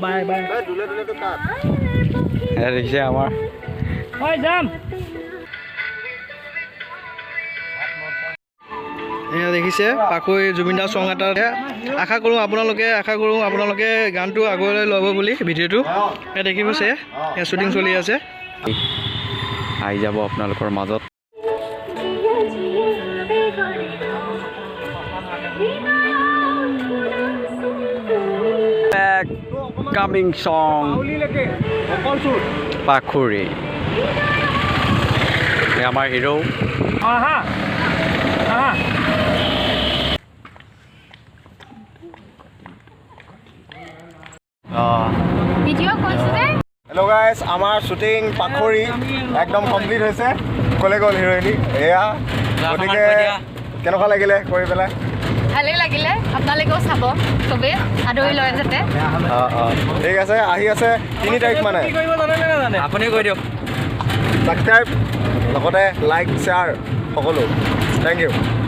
Bye bye. এয়া দেখিছে আমাৰ। হয়, যাম। এয়া দেখিছে পাখৈ জুবিন দাৰ চং এটা। আশা কৰোঁ আপোনালোকে গানটো আগুৱাই ল'ব বুলি ভিডিঅ'টো। এয়া দেখিছে, এয়া শ্বুটিং চলি আছে। আহি যাব আপোনালোকৰ মাজত। জিয়া জিয়া বেগৰে হৃদয়ত ফুলাচোন তুমি। কামিং চং পাখৰি। এই আমাৰ হিৰ'। আহা আহা। ভিডিঅ' কৈছোঁ যে। হেল্ল' গাইজ, আমাৰ শ্বুটিং পাখৰি একদম কমপ্লিট হৈছে। ক'লে গ'ল হিৰইনী এয়া। গতিকে কেনেকুৱা লাগিলে কৰি পেলাই? ভালেই লাগিলে। আপোনালোকেও চাব, চবেই আদৰি লয় যাতে। অঁ, ঠিক আছে। আহি আছে 3 তাৰিখ মানে। কি কৰিব জানে নে নাজানে? আপুনি কৈ দিয়ক। ছাবস্ক্ৰাইব, লগতে লাইক, শ্বেয়াৰ সকলো। Thank U.